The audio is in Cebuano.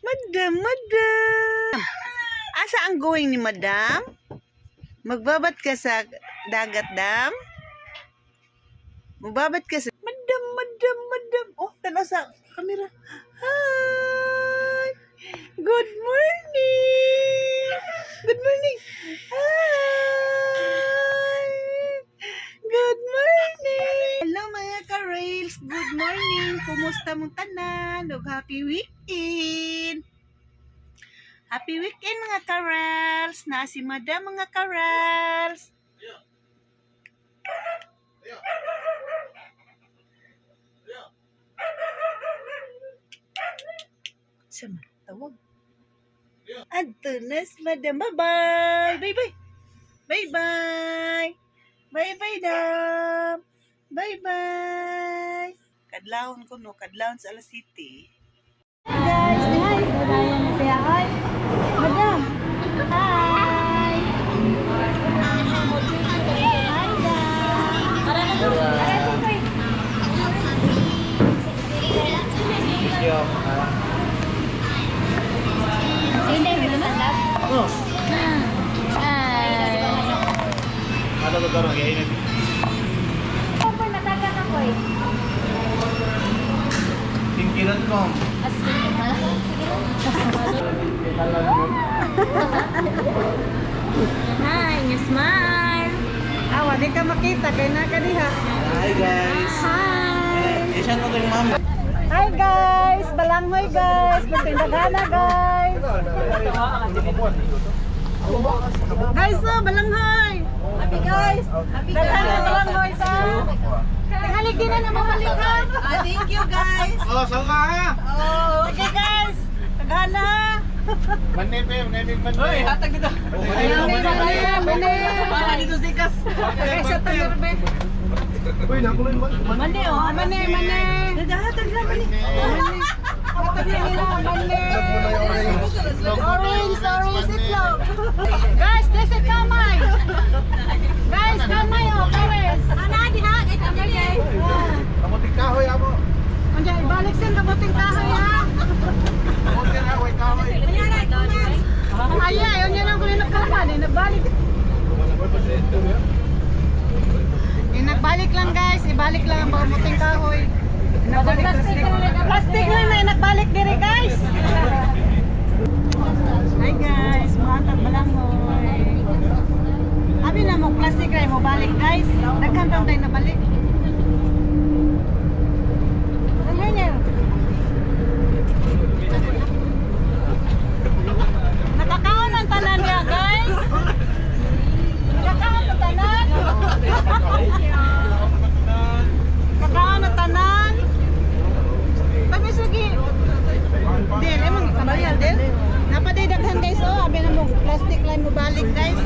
Madam, madam. Asa ang going ni madam? Magbabat ka sa dagat, dam? Magbabat ka sa... Madam, madam, madam. Oh, tanaw sa camera. Hi! Good morning! Good morning! Hi! Good morning! Hello, mga ka-rails! Good morning! Kumusta mong tanan? Ug happy weekend! Happy weekend, mga ka-rails! Na si Madam, mga ka-rails! Sa man, tawag. Adto na si Madam. Bye-bye! Bye-bye! Bye-bye! Bye-bye, Dam! Bye-bye! Kadlawon ko, no? Kadlawon sa Alas City. Guys, hi! Hi! Siya, hi! Madam! Hi! Hi, Dam! Oh. Ano to karon kay init? Tinky.com. Hi, nga smile. Awa, di ka makita. Kay na ka diha. Hi, guys. Hi! Eh, siya to yung ma'am. Hi, guys! Balanghoy, guys! Magtindagana, guys! Guys, oh, balanghoy! Happy guys. Happy Daghan balanghoy sa... Tinghalik din na na mabalik ha! Ah, thank you, guys. Oh, so ka ha. Oh. Sige, guys! Daghan na! Manipe, manipe, manipe. Hoy, hatag dito. Mani, mani, mani! Para dito sikas. Kaysa tamirbe. Uy, nakuloy man. Mani, oh, mani, mani! Hatag lang, mani! Mani! Hatag lang nila, mani! Orange, orange itlog! Guys, this is kamay! Guys, kamay, oh, pares! Ana diha, kay kami. Kamuting kahoy amo. Unya, ibalik sin kamuting kahoy ha. Kamuting kahoy kahoy. Ay, ay, unya nang kunin nagkaman eh, nagbalik. Eh, nagbalik lang, guys, ibalik lang ang kamuting kahoy. Nagbalik plastic. Plastic lang na nagbalik dire, guys. Hi, guys, muhatag balanghoy. Abi na mo plastic ra mo balik, guys. Daghan pa tayo nabalik. Ano niya? Nakakaon ang tanan niya, guys. Nakakaon ang tanan. Nakakaon ang tanan. Tabi sige. Del, emong kabayal del. Napaday daghan, guys, oh, abi na mo plastic line mo balik, guys.